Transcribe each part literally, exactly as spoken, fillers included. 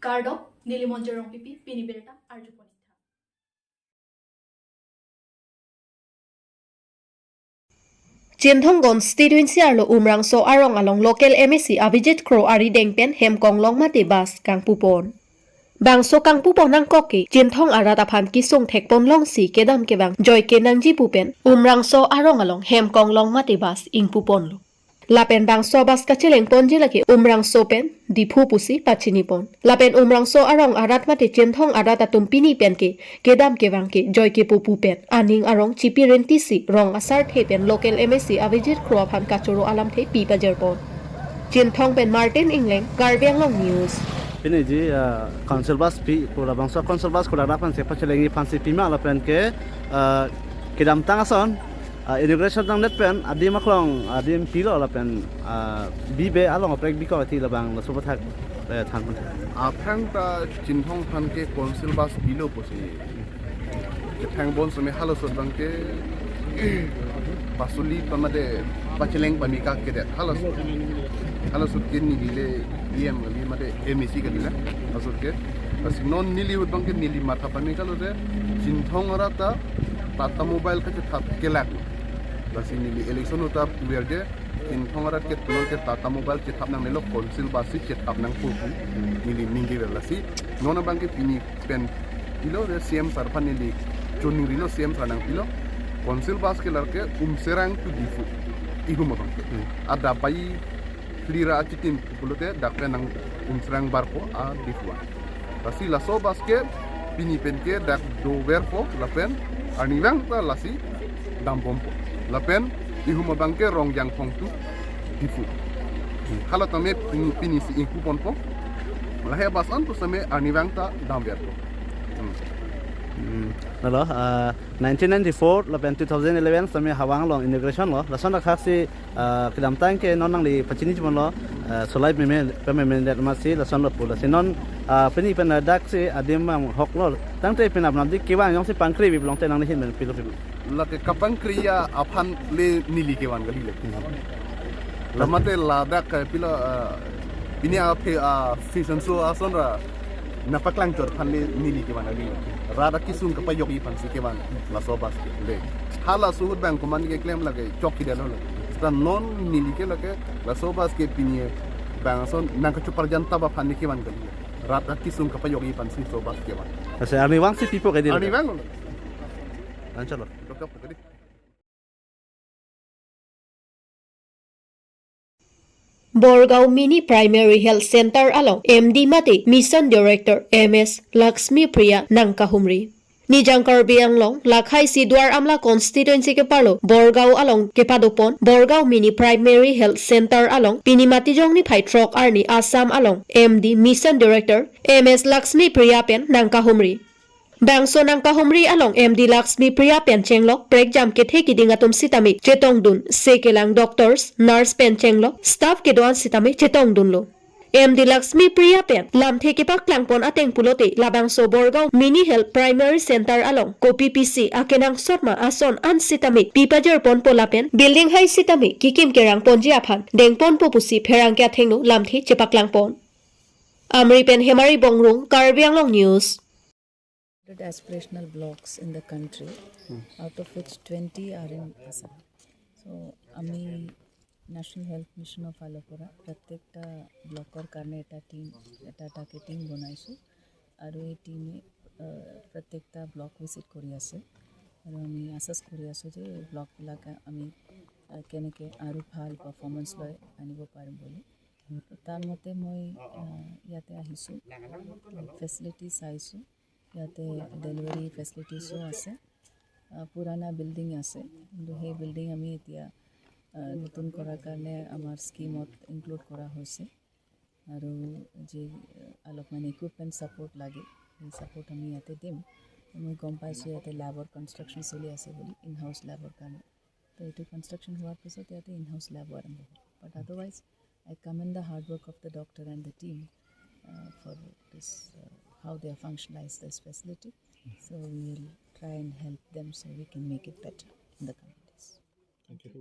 Kardom, neli Monjir Rongpipi, pini birta arjupon-ik tha. Chinthong constituency arlo Umrangso arong along local M A C Abhijit Kro arideng pen hem konglong mate bus kangpupon. Bangso kangpupon nangkok ke Chinthong arat aphan kesung thekpon longsi kedam kevang joike nangji pu pen Umrangso arong along hem konglong mate bus ingpuponlo. Lapen bangso bus kachelengponji lake Umrangso pen Diphu pusi pachinipon. Lapen Umrangso arong arat mate Chinthong arat atum pini pen ke kedam kevang ke joike pupu pen aning arong chipi rintisi rong asarthe pen local M A C Abhijit Kro aphan kachoro alamthe pi pajirpon. Chinthong pen Martin Engleng, Karbi Anglong News. Pini ji, ah, council bus pi, pu labangso council bus kudak aphan si pachelengji aphan si pima lapen ke, ah, kedamtang ason, ah, inauguration nangdet pen adim aklong, adim pilo lapen, ah, bibe along aprek bikok ati labang laso pathak, eh, than pon. Aphrang ta Chinthong aphan ke council bus pilo pusi kethang bom seme halaso abang ke pasuli pamade pacheleng pamika kedet halaso. Halaso ke neli le E M kali mate M A C kali la. Halaso ke. Lasi non neli ahut abang ke neli matha pamika lo de Chinthong arat ta Tata Mobile kachethap kelak. Lasi neli election ahut ta puver de Chinthong arat ke tulon ke Tata Mobile chethap nangnelo, council bus si chethap nangpo pu neli ningje ver lasi. Non abang ke pini pen pilo de C M sir aphan neli choningrilo, C M sir nangpilo. Council bus ke lake Umserang to Diphu. Ihum abang ke. Hmm. Ada bai flira achitin pulote dak pen nang Umserang barpo a Diphu. Lasi laso bus ke pini pen ke dak doverpo lapen arnivang ta lasi dambompo. Lapen ihum abang ke Rongjangphong to Diphu. Hala tame pini, pini si ingpuponpo. Lahai bus an pu seme arnivang ta damverpo. Hmm. Hmm. Lalo, ah, nineteen ninety-four lapen two thousand eleven seme hawang along inauguration lo. Lason akhak si, ah, kedamtang ke non nangli pachini chimon lo, ah, solai meme, pememe det masi lason lo pu. Lasi non, ah, pini pen dak si adim mang hok lo. Tangte pen apnam di kevan jongsi pangkri bi pulote nangli hin pen pilo pilo. Lake kapangkri aphan le neli kevan kali le. Hmm. Lamate ladak ke pilo, ah, pini a phe, ah, fashion show ason ra nangpaklang chot aphan le neli kevan kali. Rat akesung kapajokji aphan si kevan laso bus ke le. Halaso ahut abang komat keklem lake chok kidelo le. Seta non neli ke lake laso bus ke pini bang ason nangkachoparjan taba aphan le kevan kali. Rat akesung kapajokji aphan si laso bus kevan. Ase arnivang si pipo ke di. Arnivang lo. Anchalo. Dokap ke di. Borgaon Mini Primary Health Center along M D mate Mission Director M S Lakshmi Priya nangkahumri. Nijang Karbi Anglong, lakhai si Duar Amla constituency keparlo Borgaon along kepadopon Borgaon Mini Primary Health Center along pini Matijong niphai throk arni Assam along M D Mission Director M S Lakshmi Priya pen nangkahumri. Bangso nangkahumri along M D Lakshmi Priya pen chenglok prekjam kethe kiding atum sitame chetongdun, sekelang doctors, nurse pen chenglok staff kedo-an sitame chetongdunlo. M D Lakshmi Priya pen lamthe kepaklangpon ateng pulote labangso Borgaon Mini Health Primary Center along kopi pisi akenangsot ma ason an sitame pipajirponpo lapen building hai sitame kekim kerangponji aphan dengponpo pusi pherangke athengno lamthe chepaklangpon. Amri pen Hemari Bongrung, Karbi Anglong News. Aspirational blocks in the country, out of which twenty are in Assam. So আমি national health mission of আলপরা প্রত্যেকটা ব্লকৰ কাৰণে এটা টিম, এটা এটাকে টিম বনাইছোঁ আৰু এই টিমে, আহ, প্ৰত্যেকটা ব্লক ভিজিট কৰি আছে আৰু আমি আছেছ কৰি আছোঁ যে এই ব্লকবিলাক আমি, আহ, কেনেকৈ আৰু ভাল পাৰফৰ্মেঞ্চ লৈ আনিব পাৰিম বুলি। তাৰ মতে মই, আহ, ইয়াতে আহিছোঁ, ফেচিলিটি চাইছোঁ। ইয়াতে ডেলিভাৰী ফেচিলিটিছো আছে। আহ, পুৰণা বিল্ডিং আছে, কিন্তু সেই বিল্ডিং আমি এতিয়া, আহ, নতুন কৰাৰ কাৰণে আমাৰ স্কিমত ইনক্লুড কৰা হৈছে। আৰু যি, আহ, অলপমান ইকুইপমেণ্ট ছাপোৰ্ট লাগে, সেই ছাপোৰ্ট আমি ইয়াতে দিম। মই গম পাইছোঁ ইয়াতে লেবৰ কনষ্ট্ৰাকশ্যন চলি আছে বুলি, ইন হাউচ লেবৰ কাৰণে। তো এইটো কনষ্ট্ৰাকশ্যন হোৱাৰ পিছত ইয়াতে ইন হাউচ লেব আৰম্ভ হ'ব। But otherwise, I commend the hard work of the doctor and the team, uh, for this, uh, how they have functionalized this facility. So we will try and help them so we can make it better in the coming days. Thank you.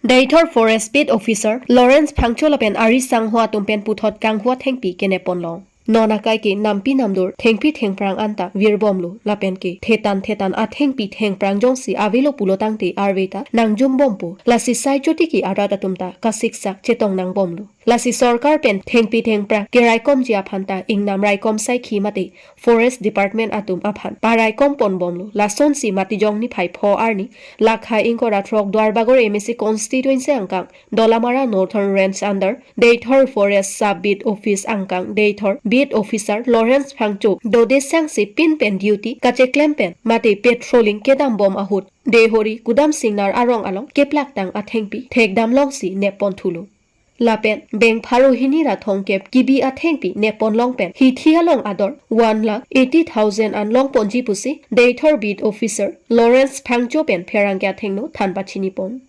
Deithor Forest Beat Officer Lawrence Phangcho lapen ari sangho atum pen puthot kanghu athengpi kenep ponlong. Non akai ke nampi namdur thengpi thengphrang anta virbomlo lapen ke thetan thetan athengpi thengphrang jongsi avelo pulo tangte arve ta nangjumbompo, lasi sai chotiki arat atum ta kasiksak chetong nangbomlo. Lasi sorkar pen thengpi thengphrang keraikomji aphan ta ingnam raikom saikhi mate Forest Department atum aphan paraikom ponbomlo. Lasonsi Matijong niphai pho arni lakha ingkoi ra throk Duarbagor M A C constituency angkang Dolamara Northern Range under Deithor Forest Sub Beat Office angkang Deithor Beat Officer Lawrence Phangcho dodesangsi pin pen duty kacheklem pen mate patrolling kedambom ahut Dehori Kudam Singnar arong along keplaktang athengpi thekdamlongsi nep ponthulo. Lapen beng pharo hini ra thomkep kibi athengpi nep ponlong pen hithi along ador one lakh eighty thousand an longponji pusi Deithor Beat Officer Lawrence Phangcho pen pherangke athengno than pachini pon.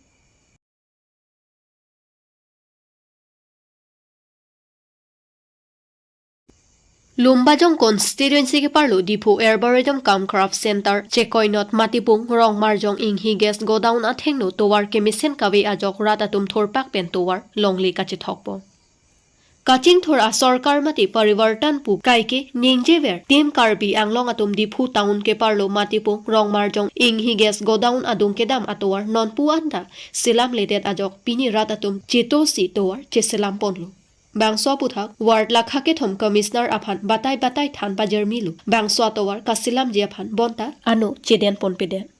Lumbajong constituency keparlo Diphu Arboretum cum Craft Center chekoinot Matipung Rongmarjong Inghi Gas Godown athengno tovar kemesen kave ajok rat atum thurpak pen tovar longle kachethokpo. Kachingthur asorkar mate parivartan pu kaike ningjever Team Karbi Anglong atum Diphu town keparlo Matipung Rongmarjong Inghi Gas Godown adung kedam atovar nonpu anta selamledet ajok pini rat atum chetosi tovar cheselam ponlo. Bangso aputhak ward lakha kethom commissioner aphan batai batai than pajirmilo. Bangso atovar kaselamji aphan bonta ano cheden ponpedet.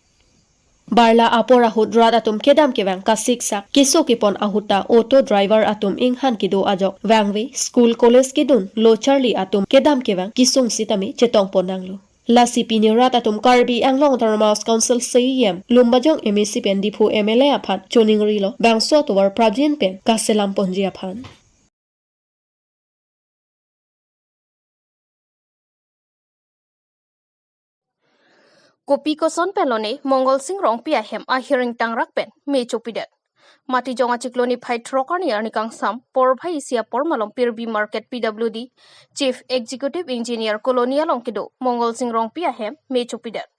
Barla apor ahut rat atum kedam kevang kasiksak keso kepon ahut ta auto driver atum inghan kedo ajok vangve school college kedun lo charli atum kedam kevang kesung sitame chetong pon nanglo. Lasi pini rat atum Karbi Anglong Autonomous Council C E M Lumbajong M A C pen Diphu M L A aphan choningrilo bangso atovar prapjin pen kaselam ponji aphan. Kopi koson pen lone Mongol Sing Rongpi ahem ahiring tangrak pen me chopidet. Matijong achiklo niphai throk arni arni kangsam porphai isi apor malom Pirbi Market P W D Chief Executive Engineer Colony along kedo Mongol Sing Rongpi ahem me chopidet.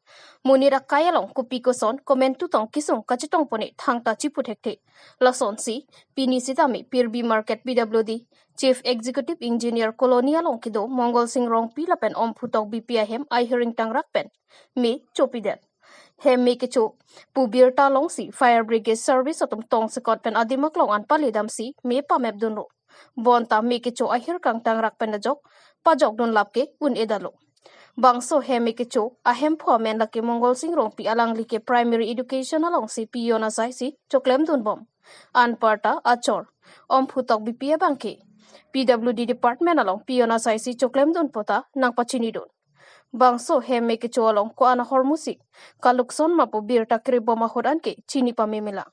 Monit akai along kopi koson komentu tong kesung kachetong pone thangta chipu thekthe. Lasonsi pini sitame Pirbi Market P W D Chief Executive Engineer Colony along kedo Mongol Sing Rongpi lapen Omphu Tokbipi ahem ahiring tangrak pen me chopidet. Hem me kecho pu birta longsi fire brigade service atum tongsekot pen adimak long an pali damsi me pamep dunlo. Bonta me kecho ahir kangtangrak pen ajok pajok dunlap ke un-edetlo. Bangso hem me kecho ahemphu amen lake Mongol Sing Rongpi, alangli ke primary education alongsi peon asaisi choklem dunbom. Anparta achor Omphu Tokbipi abangke P W D department along peon asaisi choklem dunpo ta nangpachinidun. Bangso hem me kecho along ko-an ahormusi kalukson mapo birta kribom ahut anke chini pamemela.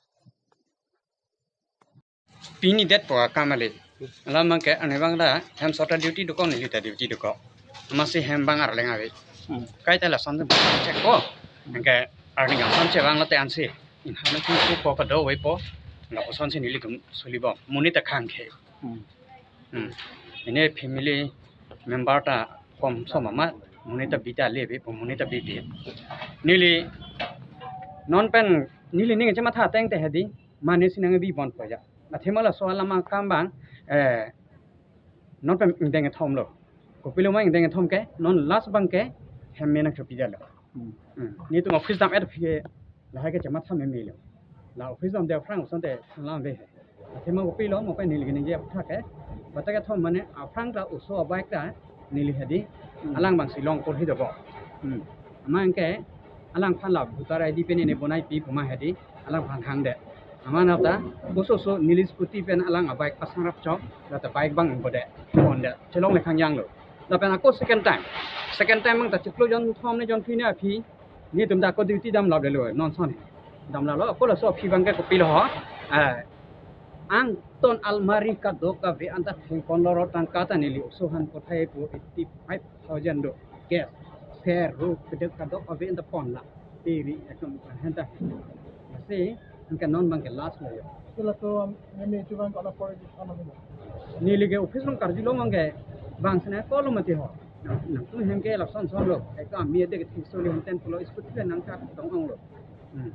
Pini det po akam ale. Alam abangke anebang da hem sota duty dokok, neli ta duty dokok. Amatsi hem abang arleng ave. Hmm. Kaita lason check po. Anke arni kangsam chevang lote ansi. Inhana kung po kado ave po. Lapuson si nelitum solibom. Monit ta khang khe. Hmm. Hmm. Ine family member ta komsom amat, monit ta bita leve po, monit ta bibi. Neli non pen neli ning chematha tangte hedi, mane si nangbi ponpo ya. Athema laso alam akam abang, eh, non pen ingdeng kethom lo. Kopilo ma ingdeng kethom ke, non last abangke hem me nangchopidetlo. Hmm. Hmm. Netum office dam-et aphi ke lahai ke chematha memelo. La office damde aphrang osonte alam ave he. Athema kopilo mo pen neli ke ningje aphuthak ke. Batai kethom mane aphrang ta oso abike ta neli hedi. Hmm. Alang abangsi longkol hi dobo. Hmm. Amat anke alangphan la voter I D pen ne bonai pi puma hedi. Alangphan hangde. Amat nata oso oso neli scooty pen alang abike pasang rapchok, lata bike abang ingkode. Honda chelongle khangjanglo. Lapen ako second time. Second time abang ta chiklo jonthom ne jonphli ne aphi. Netum ta ako duty damlap lelo, non son he. Damlaplo, ako laso aphi abangke kopilo ho. Eh, angton almari kadokave anta thengponlo, ro tangka ta neli oso aphan kothai po eighty five thousand do. Gas, ser, ro, kedek kadokave anta ponla. Tiri ekdom henta. Lasi anke non abangke last lo yo. Sila to, um, neli chuban kono por di kono mo. Neli ke office along karjulong abangke bang sene call lo mati ho. Nangtum hem ke lason son lo. Ekdom ami ade ke thik soli henten pulo scooty le nangkak tong ong lo. Hmm.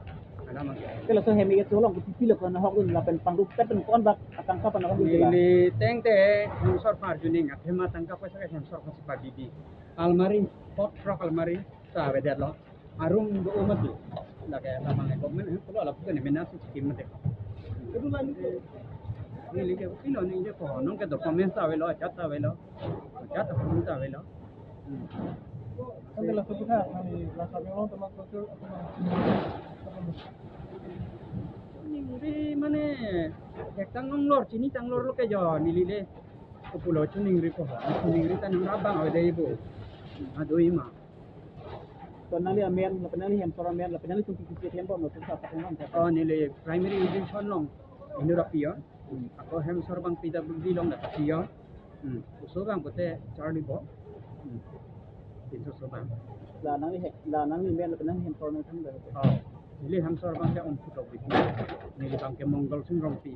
Alam ang kaya. Ke laso hem ike cholong ke pipilo ko nahok dun lapen pangrup pen ko-an bak atangka pen nahok dun ke la. Neli tengte hemsor aphan arjuning, athema tangka poisa ke hemsor aphansi pabibi. Almari, hot frock almari, ta avedetlo. Arum do mati. Lake lamang e government, eh, pulo lapu ke ne mena si scheme mati. Neli ke pilo neli ke ko, nonke documents ta avelo, ajat ta avelo. Ajat ta phone ta avelo. Hmm. Kan laso aphuthak, nangli laso abang along teman sosial atau ningri mane, thektang longlor, chinitanglorlo ke jo, neli le. Kopulo chiningri ko, chiningri ta nang abang avedetpo. Ado ima. To nangli amen, lapen nangli hemsor amen, lapen nangli sungki kisi hem bom, lapen sa pakai man. Oh, neli primary education along, Inur api yo. Hmm. Ako hemsor abang P W D along dak api yo. Hmm. Oso abang pute Charlie bo. Hmm. Pinso oso abang. La nangli he, la nangli amen, lapen nangli hemsor amen kan dah. Oh. Neli hemsor abang ke Om Phutok Bey. Neli abang ke Monggol Sing Rongpi.